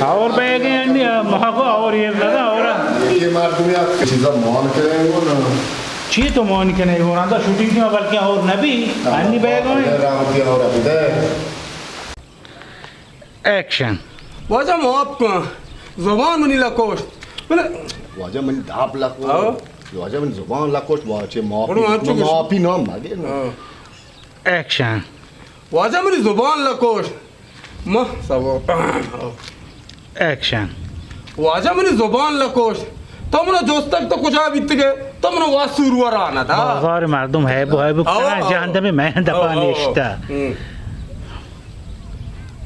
اور بہ گئے انڈیا، ماں کو اور یہ لگا اور۔ یہ مردمی آپ چیزا مان کرے گو نا۔ چی تو مان کنے گو نا، تو شوٹنگ کی بلکہ اور نبی، انی بہ گئے۔ رام کی اور ابھی دے۔ ایکشن۔ واجہ معاف کن، زبان منی لکوشت۔ بلے واجہ منی داب لکوشت۔ ہاں۔ واجہ منی زبان لکوشت، واجہ معافی، بلے واجہ معافی نہ مگے نا۔ ہاں۔ ایکشن۔ واجہ منی زبان لکوشت۔ ما سبو۔ ایکشن۔ واجہ منی زبان لکوشت۔ تو منا جوستگ تو کجا بیتگے؟ تو منا وا سوروا رانا دا۔ بازار مردم ہے بو، ہے بو، آو، آو۔ جہندم میں دپا آو، آو۔ نشتا۔ ہم۔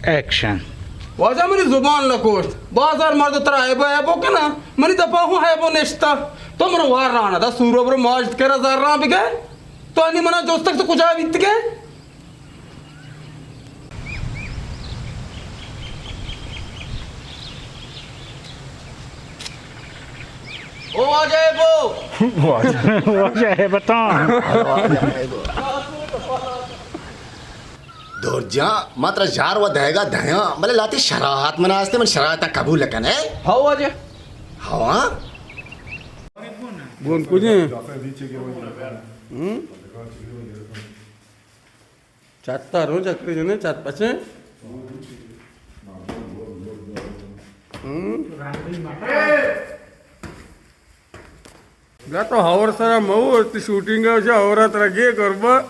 ایکشن۔ واجہ منی زبان لکوشت۔ بازار مردم ترا ہے بو، ہے بو کنا۔ منی دپا ہوں ہے بو نشتا۔ تو منا وا رانا دا سوروا برو ماجد کرا زر ران بگے۔ تو انی منا جوستگ تو کجا بیتگے؟ او واجہ بو۔ واجہ بتا۔ دور جان، ما ترا جار و دئیگا دیاں، بلے لاتی شرائط منا ہستے، من شرائطاں قبول کنے؟ ہاو واجہ۔ ہاو۔ گون کجے؟ ہم؟ چت ءَ رو چکرے جنے، چت پچے۔ ہم۔ بیا تو ہور سرا مئو، تی شوٹنگ ءَ شا ہورا ترا گے کربا۔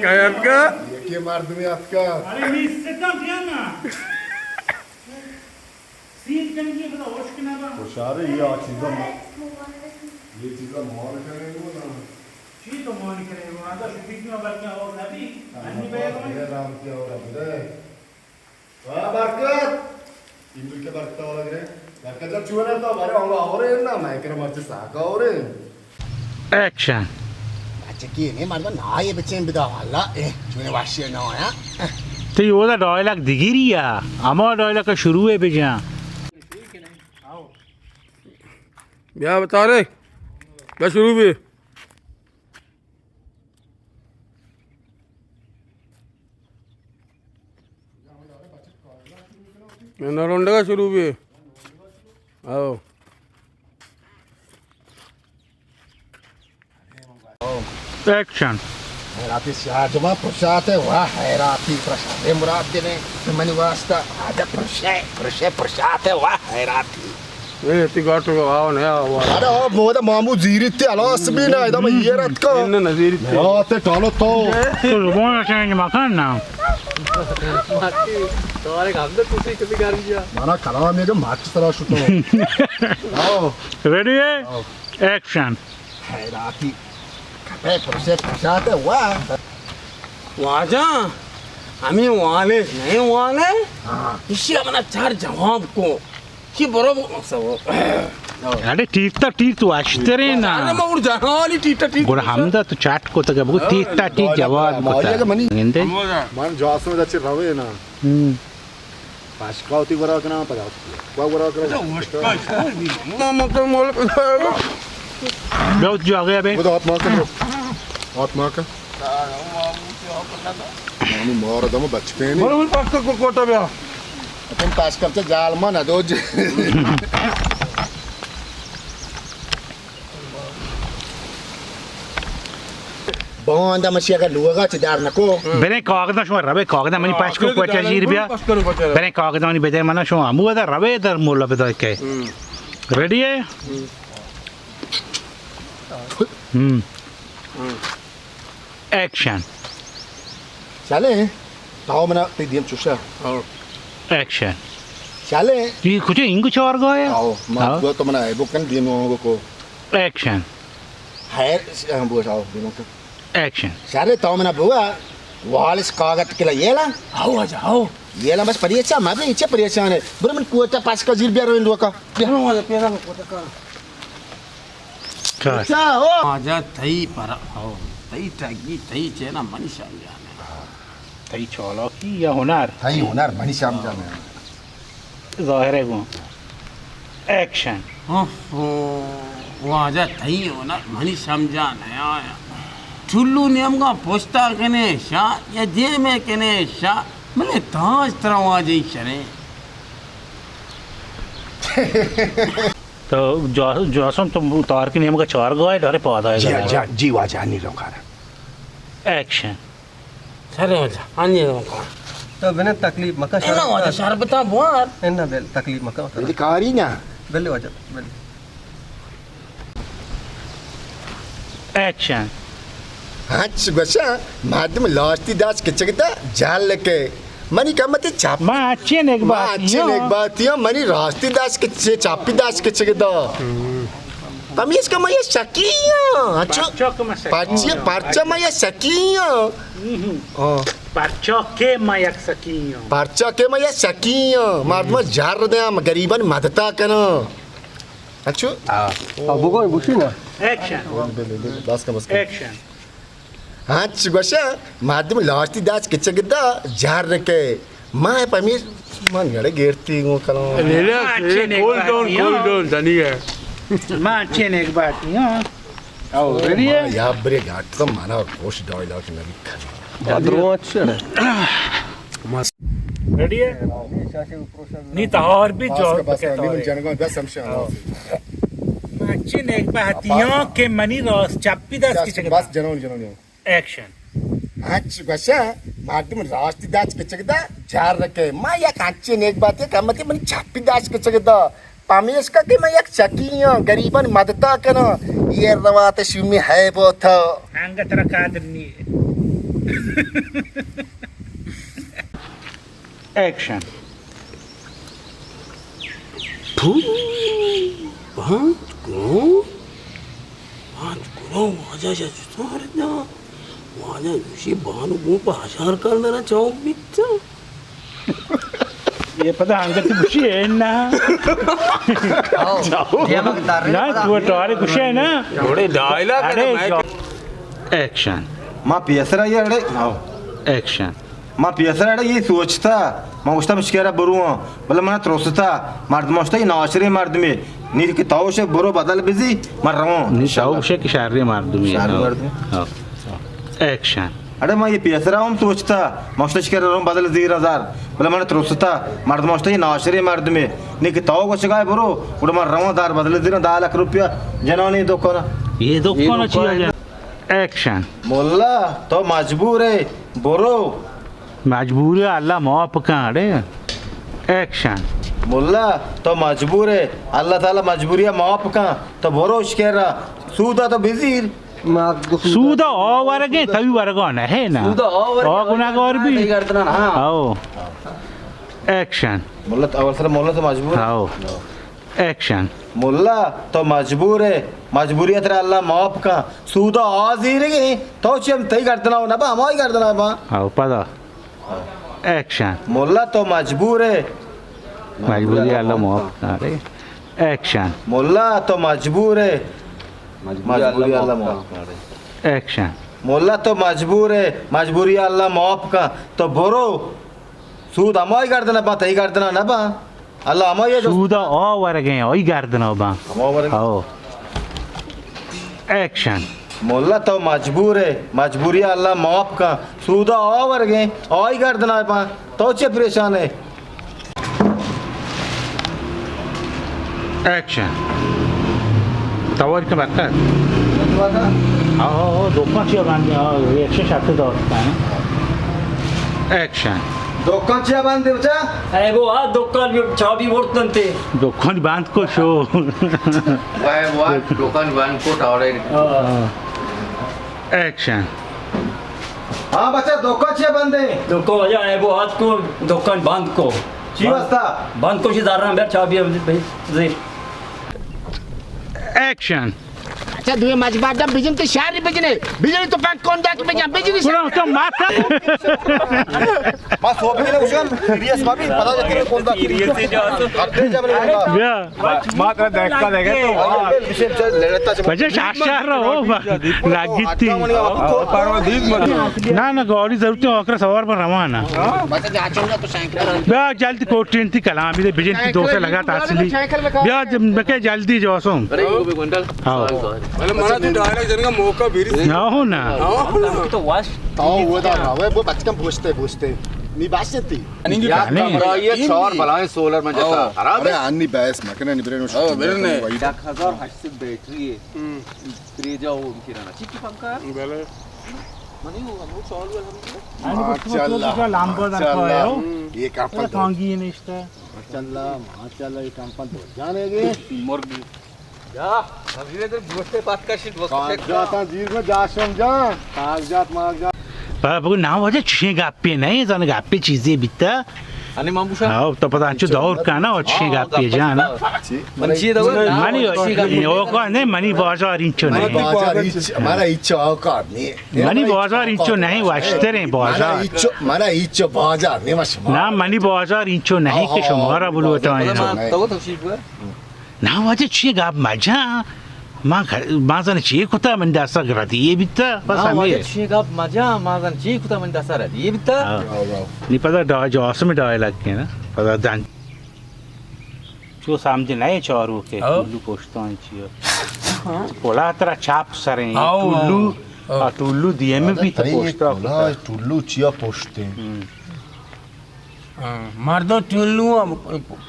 کئے اتکا؟ یکے مردمے اتکا۔ ارے نی سکا بیا نا۔ سین کنگی بدا ہوش کنا با۔ ہوشارے، یہ آ چیزا ما، یہ چیزا مان کرے گو نا۔ چی تو مان کرے گو نا؟ تو شوٹنگ کی بلکہ اور نبی، ہاں، انی بے گو۔ یہ رام کیا ہو رہا ہے؟ واہ برکت! این ملک برکت والا گرے۔ برکت جان چون ہے تو؟ بارے ہم اور ہے نا، میں کرا مرچ ساکا اور ہے۔ ایکشن۔ بچکی نے مردم نائے بچین بدا والا، اے، چون واشی نہ آیا۔ تئی اودا ڈائلاگ دگری ءَ، ہما ڈائلاگ ءَ شروع ءَ بجاں۔ بیا بتا رے، بیا شروع بی۔ نہ رونڈگا شروع بی۔ آؤ۔ ایکشن۔ حیراتی شاہ جما پرشات ہے، واہ حیراتی پرشات ہے، مراد دنے منی واسطہ آجا پرشے، پرشے، پرشات ہے، واہ حیراتی۔ اے تی گاٹو آو نہ آو۔ ارے او مودا مامو زیریت تے الاس بی نہ، ادا میں یہ رات کا۔ نہ، نہ، زیریت تے۔ ہاں، تے ٹالو تو۔ تو زبان چینج مکن نا۔ ماتی، تو ارے ہم تو کسی کبھی کر دیا۔ مانا کلام یہ کہ ماچ طرح شتو۔ آؤ۔ ریڈی ہے؟ آؤ۔ ایکشن۔ حیراتی۔ کپے پرشے پرشات ہے، واہ۔ واجہ، ہمیں والے نہیں والے؟ ہاں۔ اسی منا چار جواب کو۔ چی برو سو۔ اڑے ٹیک تا ٹیک تو اشترے نا۔ ارے ما اور جہانی ٹیک تا ٹیک۔ گڑا ہمدا تو چاٹ کو تک بگو ٹیک تا ٹیک جواب کو تا۔ گندے؟ من جاسم دا چی روے نا۔ ہم۔ پاشکا ہوتی گورا کنا پدا۔ وا گورا کنا۔ ما مکر مول۔ بیا جاگے بے۔ خدا ہاتھ ماں کر۔ ہاتھ ماں کر۔ مانی مار دم بچ پہ نہیں۔ بولو پاشکا کو کوٹا بیا۔ تم پاس کرتے جال ما نہ دو جی۔ باندا مشی اگر لوگا چہ دار نکو۔ بلے کاغذ شما ربے کاغذ منی پاش کو پچا جیر بیا۔ بلے کاغذ منی بدے منا شما ہمو دا ربے در مولا بدای کے۔ ریڈی ہے؟ ہم۔ ایکشن۔ چلے، تاو منا تی دیم چوشا۔ ایکشن۔ چلے۔ یہ کچھ انگو چار گایا؟ آو، ما تو منا ایبو کن دیم کو۔ ایکشن۔ ہیر، ہم بوش آو، دیم کو۔ ایکشن۔ شرے تاو منا بوا، والس کاغذ کلا یلا۔ آو آجا، آو۔ یلا بس پریچا، ما بھی اچھا پریچان ہے۔ برو من کوٹا پاس کا زیر بیا رو اندو کا۔ بیا۔ برو والا پیرا کوٹا کا۔ کار۔ اچھا، او۔ آجا تئی پر، ہو، تئی ٹگی، تئی چینا منی شام جانے۔ تئی چالاکی یا ہنر؟ تئی ہنر منی شام جانے۔ ظاہر ہے گوں۔ ایکشن۔ اوف، او، واجہ تئی ہنر منی سمجھا نہ آیا۔ ٹلو نیمگا پشتا کنے شا یا دیمے کنے شا، منے تاج ترا واجہ شرے۔ تو جا-، جاسم تو تارکی نیمگا چار گائے ڈارے پادا ہے جی، گائے۔ جی، جی واجہ، انی روکارا۔ ایکشن۔ سر واجہ، انی روکارا۔ تو بنے تکلیف مکا اینا شربتا۔ واجہ شربتا بوار۔ اینا بل تکلیف مکا۔ بل کاری نا۔ بل واجہ، بل۔ ایکشن۔ ہنچ گوشاں، مردم لاشتی داشت کچک دا جہل کے۔ منی کمتی چپ۔ ما اچھے نیک ما باتی اچھے ہوں۔ نیک باتی ہوں، منی راستی داشت کچے، چپی داشت کچک دا۔ پمیش کا ما یہ شکی ہوں۔ اچھا۔ پرچا کہ ما شکی پرچا، ہوں۔ پرچا ما یہ شکی ہوں۔ ہاں۔ پرچا کہ ما یک شکی ہوں۔ پرچا کہ ما یہ شکی ہوں۔ مردم جہر دیں، غریبان مدتا کنوں۔ اچھو؟ ہاں۔ ہاں، بگو، گوشی نا۔ ایکشن۔ بس کن، بس کن۔ ایکشن۔ ہنچ گوشاں، مردم لاشتی داشت کچک دا جہر کے۔ ما پمیش من گڑے گیرتی گوں کلام۔ ریلیکس، اچھے نیک کول ڈاؤن، باتی کول ہوں۔ ڈاؤن، دنی ہے۔ ما اچھے نیک باتی ہوں۔ او، ریڈی ہے؟ ما یا بری گاٹ تو منا خوش ڈائیلاگ نبی کھنی۔ درو اچھے۔ ریڈی ہے؟ نی تہار بھی بس جواب کن، بس کن، بکتا نی من ہے۔ جنگا دس ہمشہ آواز۔ مچی نیک بہتیاں کہ منی راست چپی دست بس، کچک بس، دا۔ جنون، جنون، جنون۔ ایکشن۔ ہنچ گوشاں، مردم راستی دست کچک دا، جہر کے۔ ما یک ہنچی نیک بہتی کمتی منی چپی دست کچک دا۔ پمیشکا کہ من یک چکی آں، غریبانی مدتا کناں، یہ روات شومی ہے بوتا۔ انگت را قادر نی۔ ایکشن۔ پھو، بانت گوں، بانت گوں، واجہ شاہ چطور دا؟ واجہ گوشی بانو گوں پہ اشار کردنا چوک بیتا۔ یہ پتہ انگت گوشی ہے نا۔ آؤ، یہ وقت دار رہے نا، پتہ۔ تو ٹوارے گوشی ہے نا۔ تھوڑے ڈائیلاگ ارے ہے جو۔ ایکشن۔ ما پیسرا یہ اڑے، آؤ۔ ایکشن۔ ما پیسرا اڑے یہ سوچتا، ما گوشتا مشکرا برواں، بلے منا ترستا، مردم گوشتا یہ ناشریں مردمے، نی کہ تاوش برو بدل بزی، من رواں۔ نی تاوش کہ شریں مردمے۔ شریں مردمے۔ ہاں۔ ایکشن۔ اڑے ما یہ پیسرا ہم سوچتا، ما گوشتا شکر رواں بدل زیر ہزار، بلے من ترستا، مردم گوشتا یہ ناشریں مردمے، نی کہ تاو گوشگائے برو، گڑا من رواں دار بدل زیراں دہ لکھ روپیہ جنانی دکانا۔ یہ دکانا چیا جن؟ ایکشن۔ ملا، تو مجبور ہے، برو۔ مجبوری اللہ معاف کن، اڑے۔ ایکشن۔ ملا، تو مجبور ہے، اللہ تعالی مجبوری معاف کن، تو برو اشکرا، سودا تو بزیر۔ سودا آ ورگیں، تئی ورگا نہ ہے نا۔ سودا آ ورگیں، آ گناہگار بھی۔ تئی گردنا نا۔ آؤ۔ ایکشن۔ ملا، تو اول سر ملا تو مجبور ہے۔ آؤ۔ ایکشن۔ ملا، تو مجبور ہے، مجبوری ترا اللہ معاف کن۔ سودا آ زیرگیں، تو چی ہم تئی گردنا ہو نبا، ہمائی گردنا با۔ آؤ، پدا۔ ایکشن۔ ملا، تو مجبور ہے۔ مجبوری اللہ معاف کن۔ ایکشن۔ ملا، تو مجبور ہے۔ مجبوری اللہ معاف کن۔ ایکشن۔ ملا، تو مجبور ہے، مجبوری اللہ معاف کن۔ تو برو۔ سود ہمائی گردنا با، تئی گردنا نبا۔ اللہ ہمائی ہے جو سودا آ ورگیں، آئی گردنا با۔ ہما ورگیں۔ آؤ۔ ایکشن۔ مولا تو مجبور ہے، مجبوری اللہ معاف کن۔ سودا آ ورگیں، آئی گردنا با۔ تو چے پریشان ہے؟ ایکشن۔ توار کے برکت۔ ہاں، ہاں، ہاں، دکان چیا بند، ہاں، ریکشن شاتے دور۔ ایکشن۔ دکان چیا بند ہے بچا؟ اے وہ آ دکان بھی چابی برتن تے۔ دکان بند کو شو۔ وای وای، دکان بند کو ٹاوڑے۔ ہاں۔ ایکشن۔ ہاں بچا، دکان چیا بند ہے؟ دکان واجہ اے وہ ہاتھ کو دکان بند کو۔ چی واسطہ؟ بند کو شی دارنا بیٹھ چابی ہم بھائی زی۔ ایکشن۔ اچھا، دوئے مچ بات دا بجن تے شہر بجنے۔ بجن تو پنک کون دا کہ بجن، بجن سر۔ تو ماتا۔ ما سوب کے لے اسے سیریس ما بھی پتا جاتی ہے کون دا۔ سیریس سے جو آسو۔ ہٹے جا بلے بندہ۔ بیا۔ ما، ما ترا دیکھتا دیکھے تو۔ بجے شاش شاہ رہو، با۔ لاگیتی۔ نہ، نہ، گاڑی ضرورت ہے، آخر سوار پر روانہ۔ بیا جلدی کوٹین تی کلام دے، بجن تی دوسے لگا تاسلی۔ بیا جم-، بکے جلدی جو سوم۔ ہاں۔ بلے منا تو ڈائریکٹ جنگا موقع بیری۔ نہ ہو نا۔ ہاں، ہاں۔ تو واش۔ تو وہ دا نا، وہ بچکم بوشتے، بوشتے۔ نی باشتی۔ انگی یا کمرہ یہ چار بلائیں سولر من جتا۔ خراب ہے۔ انی بحث مکنے، نی برے نو۔ او، برے نے۔ یک ہزار ہشت سد بیٹری ہے۔ ہم۔ تریجا ہو کی رہنا۔ چی کی پنکھا؟ بلے۔ منی وہ، وہ چالو الحمدللہ۔ ماشاءاللہ، ماشاءاللہ۔ یہ کمپل دو۔ کانگی نشتا۔ ماشاءاللہ، ماشاءاللہ، یہ کمپل دو۔ جانے گے؟ مرغی۔ یا، ابھی ادھر گوشتے پات کا شیٹ وقت کاغذات زیر میں جاشم جان، کاغذات ماغذات۔ بابا بگو نا واجہ چشیں گپے نہیں، زن گپے چیزے بیتا۔ انی من بوشا۔ ہاں، تو پتا انچو دور کنا، چشیں گپے جان۔ من چی دور؟ منی اوقات نہیں، منی بازار انچو نہیں۔ بازار ہیچ، ہمارا ہیچ اوقات نہیں۔ منی بازار انچو نہیں، وشتریں بازار۔ مارا ہیچ، مارا ہیچ بازار نہیں، وش۔ نا، منی بازار انچو نہیں کہ شمارا بلوٹائیں۔ تو تشریف۔ نا واجہ چی گپ مجاں، ما ک-، ما زن چی کتا من دستا ردی بیتا، بس نا ہمیں۔ واجہ چی گپ مجاں، ما زن چی کتا من دستا ردی بیتا۔ ہاں۔ نی پدا ڈا-، جاسم ڈائلاگ کے نا، پدا دن۔ چو سمجھ نئے چارو کے ہاں۔ ٹولو پوشتاں چی۔ ہاں۔ پولا ترا چاپ سریں، ہاں، ٹولو، ہاں۔ آ ٹولو دیے میں بھی تو پوشتا کتا۔ ٹولو چیا پوشتے؟ ہم۔ ہاں، مردم ٹولو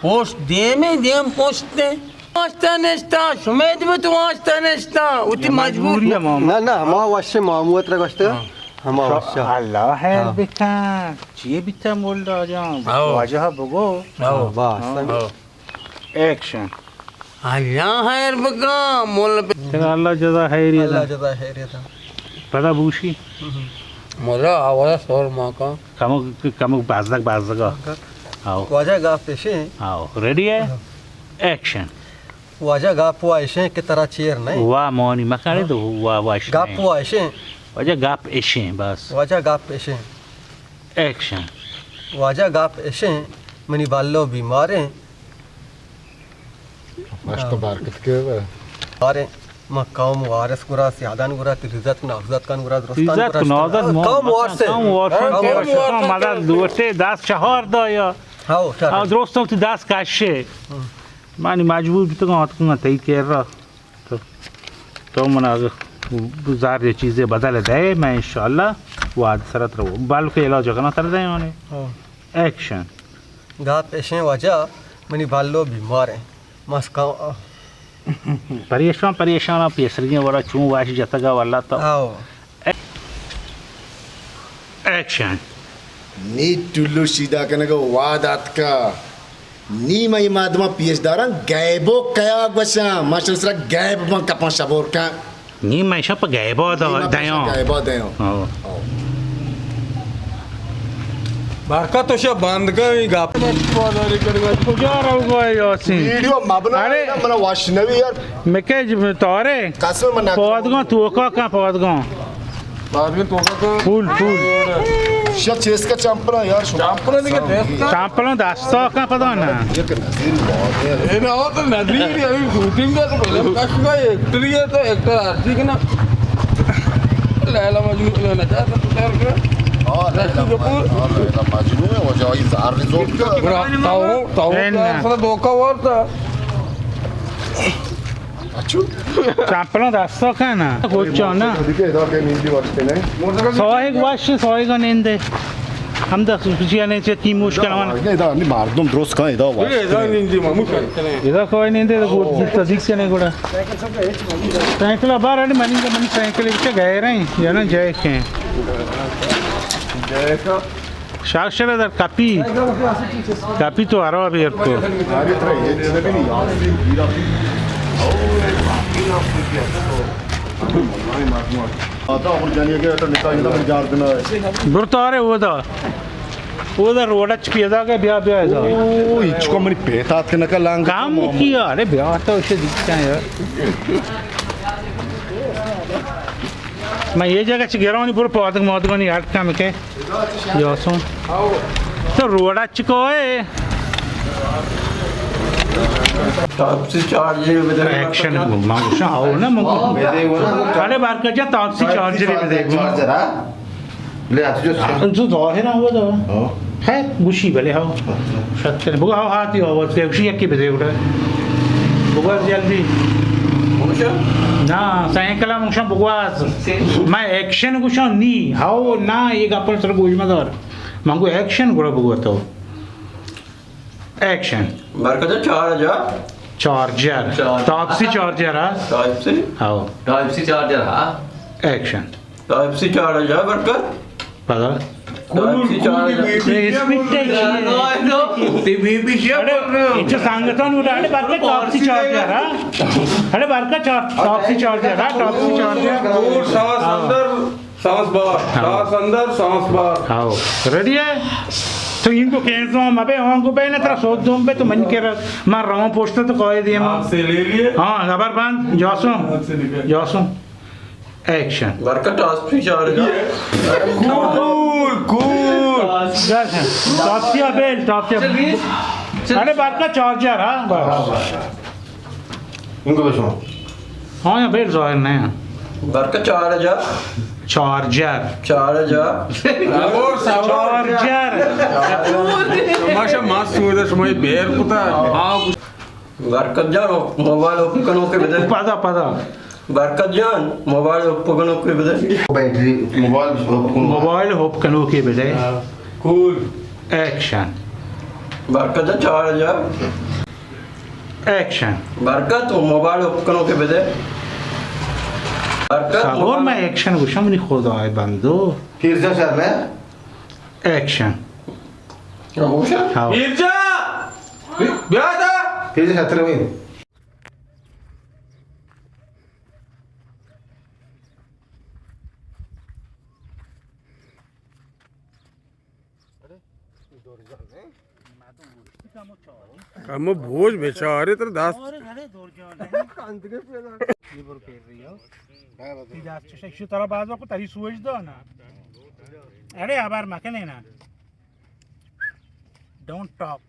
پوشت دیمے، دیم پوشتے۔ واسطہ نشتا، شمید بھی تو واسطہ نشتا، اتی مجبوری ہے ماما۔ نہ، نہ، ہما وش مامو اترا گوشتے، ہاں۔ ہما وش۔ اللہ خیر بکن۔ چیے بیتا مولا جان؟ ہاں۔ واجہ بگو۔ ہاں۔ بس۔ ہاں۔ ایکشن۔ اللہ خیر بکن، مولا۔ تیرا اللہ جزا خیریت۔ اللہ جزا خیریت۔ پدا بوشی۔ مولا آواز سور ماکا۔ کمک، کمک بازدگ، بازدگا۔ آؤ۔ واجہ گپ اشیں۔ آؤ، ریڈی ہے؟ ہاں۔ ایکشن۔ واجہ گپ وا اشیں کہ ترا چیر نہیں۔ وا مانی مکانے تو وا، وا اشیں۔ گپ وا اشیں۔ واجہ گپ اشیں، بس۔ واجہ گپ اشیں۔ ایکشن۔ واجہ گپ اشیں، منی بلو بیماریں۔ مشت برکت کے۔ آرے، ما قوم وارث گرا، سیادان گرا، تی عزت ناوزت کن گرا، درستان عزت گرا، ناوزت قوم وارث۔ قوم وارث۔ قوم وارث۔ مدد لوٹے، دست چہار دایا۔ ہاؤ، چہار۔ آ، درستان تی دست کشے۔ ہم۔ منی مجبور بیتگاں آتکگاں تئی کرا۔ تو، تو منا زر یا چیزے بدل دے، من انشاءاللہ وعدہ سرت رو۔ بلکہ علاج کناں تر دے آنے۔ ہاں۔ ایکشن۔ گپ اشیں واجہ منی بلو بیماریں۔ مسکاں۔ پریشان، پریشان، پیسرگیں وڑا چون واش جتگا واللہ تو۔ آؤ۔ ایکشن۔ نی ٹلو شیدا کنگا واد آتکا۔ نی ما اے مردماں پیش داراں، گیبو کیا گوشاں، ما شمئے سرا گیب بان کپاں شبور کن۔ نی ما ایشاں پہ گیبا دا-، نی ما پہ دیاں۔ گیبا دیاں۔ ہاں۔ ہاں۔ برکت تو شا بند کن، اے گپ۔ کجا روگا ئے یاسین؟ ویڈیو مبنا، ارے۔ منا وش نوی یار۔ مکے تارے۔ قسم من نہ پادگاں توکا کن، پادگاں۔ پادگاں توکا کن۔ پول، پول۔ شا چیز کا چمپلا یار شما۔ چمپلا دیگه چیز کا۔ چمپلا دستا کن پدا نا۔ اے نا، او تو نظیر، ابھی شوٹنگ کا تو فلم کش کا ایکٹر ہے، تو ایکٹر ہر چیز نا۔ لیلا مجنون نہ چاہتا تو کر کے۔ ہاں، لیلا مجنون۔ ہاں، لیلا مجنون ہے، وہ جو یہ زار ریزورٹ کا۔ برا، تاؤ، تاؤ، اے نا۔ دھوکہ وارتا۔ چمپلاں دستا کن نا، گوچاں نا۔ ساہگ وش، ساہگ نندے۔ ہم دست کچی نے چہ تیموش کنوان۔ ادا نی مردم درست کن، ادا وش۔ ادا کوئی نندے، تو گوچ دیتا دیکھ کنے گڑا۔ سائیکل بار آنی منی، منی سائیکل چہ گئے رہے ہیں، یا نا جائے کے۔ شاکر در کپی، کپی تو ہرا بیر تو۔ برتارے اودا۔ اودا روڈ اچ پیدا گئے، بیا، بیا ادا۔ او، ہچ کو منی پیتات کے نکا لانگ۔ کام کیا؟ ارے بیا تو اسے دیکھتا ہے یار۔ من یہ جگہ چہ گرانی برو پادگ مادگانی ہر کم کے۔ یاسون۔ تو روڈ اچ کو ہے؟ ٹاپسی چارجر بدے۔ ایکشن کو، من گوشاں، آؤ نا، من گوشاں۔ بدے گو نا۔ ارے بارکا جا ٹاپسی چارجر بدے گو۔ چارجر، ہاں؟ لے، آتی جو سر۔ تو ظاہر ہے وہ تو۔ ہاں۔ ہے، گوشی بلے، ہاں۔ شکر۔ بگو، ہاں، ہاتی آواز دے، گوشی یکی بدے گڑا۔ بگو جلدی۔ نا، سائیکل ءَ من گوشاں بگواز۔ من ایکشن گوشاں نی۔ ہاو، نا، اے گپاں سر گوش مدار۔ من گو ایکشن گڑا بگو تو۔ ایکشن۔ برکت جان، charger. Charger. Charger. Type C charger, ہاں؟ Type C? ہاو۔ ٹائپ سی چارجر، ہاں۔ Action. Type C charger, Barkat. پدا۔ Type C charger. A speed tech. T V بھی شیئر اڑے، کر رہے ہو۔ اچھا، سنگتان اڑا، اڑے برکت ٹائپ سی چارجر، ہاں؟ اڑے برکت چار-، ٹائپ سی چارجر، ہاں؟ Type C charger. اور سانس اندر، سانس باہر، ہاں۔ سانس اندر، سانس باہر۔ ہاو، ریڈی ہے؟ تو ان کو کینزو مبے، ہاں کو بے نہ ترا سوت دوم بے تو من کے ر-، من رواں پوسٹ تو کوئی دیم۔ ہاتھ سے لے لیے۔ ہاں، زبر بند، جاسم۔ ہاتھ سے نکل۔ جاسم۔ ایکشن۔ برکت ٹاس پی چارجر۔ کول، کول۔ جاسم۔ ٹاپسی بیل، ٹاپسی۔ اڑے برکت چارجر، ہاں، بس۔ ان کو بچو۔ ہاں، یا بیل ظاہر نہیں ہے۔ برکت چارجر۔ چارجر۔ چارجر۔ چارجر۔ ماشا مست ہو، شما بیر کتا۔ ہاں۔ برکت جان، موبائل اوپن کنوکے بدے۔ پدا، پدا۔ برکت جان، موبائل اوپن کنوکے بدے۔ بیٹری، موبائل اوپن کنوکے۔ موبائل اوپن کنوکے بدے۔ کول۔ ایکشن۔ برکت جان، چارجر۔ ایکشن۔ برکت، موبائل اوپن کنوکے بدے۔ برکت، صبر، موبائل۔ من ایکشن گوشاں، منی خدائے بندو۔ پیرزا شر میں۔ ایکشن۔ ہاں۔ پیرزا! بیا دا! پیرزا شتر ہوئی۔ کمو بوج بیچارے تر دست۔ یہ برو پیر رہی ہو۔ تئی دست چشا، ایشی ترا باز وقت تری سوج دو نا۔ اڑے ابر مکنے نا۔ Don't talk.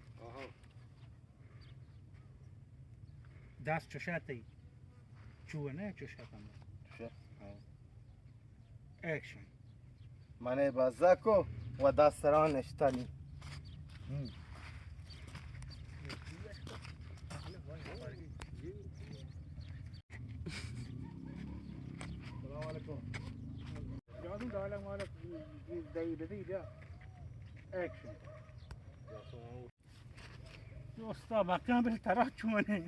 دست چشا تئی۔ چو نہ چشا کم۔ چشا؟ ہاں۔ ایکشن۔ من بزا کو و دست سران نشتنی۔ ہم۔ سلام علیکم۔ جادو ڈالا مالا دئی بدی بیا۔ ایکشن۔ دوستا مکان بل ترا چونے۔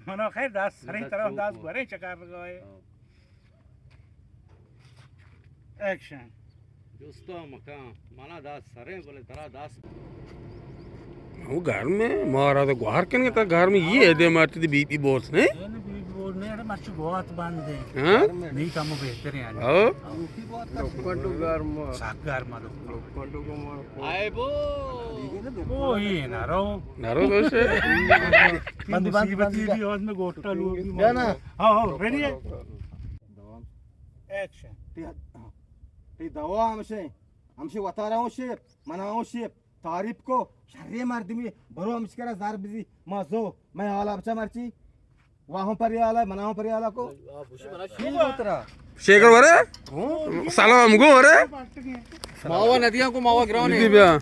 منا خیر دست سریں ترا دست گورے چکر لگائے۔ ہاں۔ ایکشن۔ دوستا مکان منا دست سریں بلے ترا دست۔ وہ گھر میں مارا تو گوہر کن کے گھر میں یہ ہے دے مارتی بی پی بورس نے۔ بی پی بورس نے، اڑے مرچی گوات بند ہے۔ ہاں؟ نہیں کمو بہتر ہے۔ ہاں؟ لوکن تو گرم۔ سک گرم لوکن۔ لوکن تو گرم۔ آئے بو۔ او، یہ نہ رو۔ نہ رو دوشے۔ بند، بند، بند۔ مصیبتی بھی آدمی گوٹا لوگ بھی۔ نہ، نہ۔ ہاں، ہاں، ریڈی ہے؟ ایکشن۔ تی، تی دوا ہمشے، ہمشے وتارا ہوں شیپ، منا ہوں شیپ، تعریف کو، شرے مردمی، برو ہمش کرا زار بزی، ما زو، میں حالا بچا مرچی۔ واہوں پر یالا، منا ہوں پر یالا کو۔ شیگر ورے؟ سلام گو ورے؟ ماوا ندیاں کو ماوا گرانے۔ دی بیا۔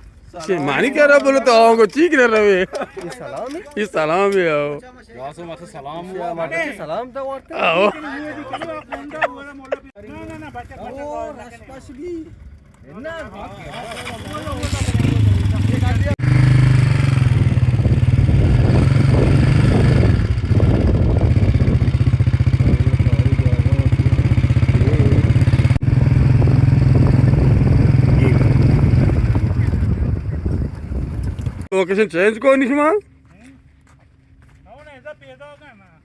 چے مانی کرا بولو تو آؤں کو چی کرے روے؟ یہ سلام ہے؟ یہ سلام ہے، آؤ۔ واسو ماسو سلام ہوا۔ سلام دا ورتے۔ آؤ۔ لوکیشن چینج کو نہیں شما؟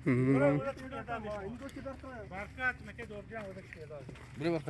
ہم۔ برکت۔